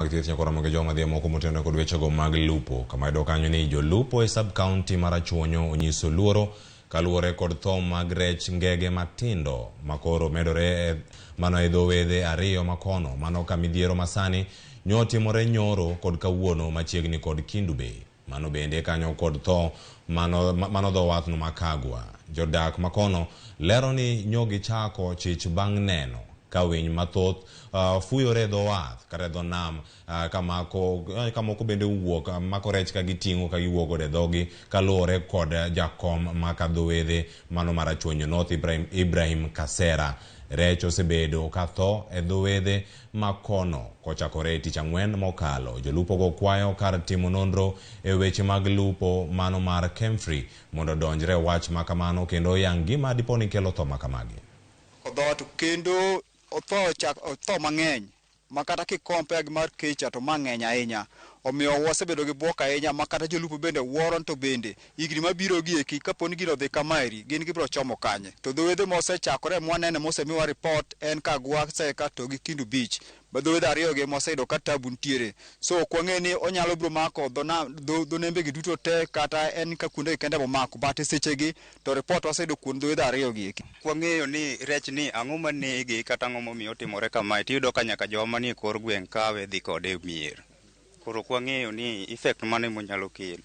Mag thieth nyaka romo gi joma dhi moko motenore kod wechego mag lupo. Kama yudo kanyo ni jolupo e sub county mar Rachuonyo onyiso luoro kaluwore kod tho mag rech ngege matindo makoro medore mano e dho wedhe ariyo makono mano ka midhiero masani nyo timore nyoro kod kawuono machiegni kod Kendu Bay. Mano bende kanyo kod tho mano, mano dho wathno ma Kagwa. Jodak makono lero ni nyo gichako chich bang' neno ka winy mathoth fuyore e dho wath kata e dho nam ka moko bende wuok mako rech ka giting'o ka giwuok godo e dhogi kaluwore kod jakom ma kadho wedhe mano mar Rachuonyo North Ibrahim Kasera. Rech osebedo ka tho e dho wedhe ma kono kochakore tich ang'wen mokalo. Jolupo go kwayo kar timo nonro e weche mag lupo mano mar Kemfri mondo odonjre e wach ma kamano kendo oyang gima dipo ni kelo tho ma kamagi. Odhot kendo otho mang'eny ma kata ki compare gi mar kecha to ma ng'eny ahinya. Omiyo wasebedo gi bwok ahinya ma kata jolupo bende wuoro to bende higni mabiro gi eki kapo ni gino odhi kamaeri gin gibiro chomo kanye. To dho wedhe mosechakore mwanene mosemiwa report en Kagwa Seka to gi Kendu Beach. Dho wedhe ariyo gi moseyudo ka tabu nitiere. So ok wang'e ni onyalo biro mako dho nembe gi duto te kata en ka kuonde gi kende momako, but e sechegi to report waseyudo kuom dho wedhe ariyo gi eki. Wang'eyo ni rech ni ang'o manege kata ang'o momiyo otimore kamae tiyudo ka nyaka joma manie kor gweng' kawe dhi kode e mier. Koro ok wang'eyo ni effect mane monyalo kelo.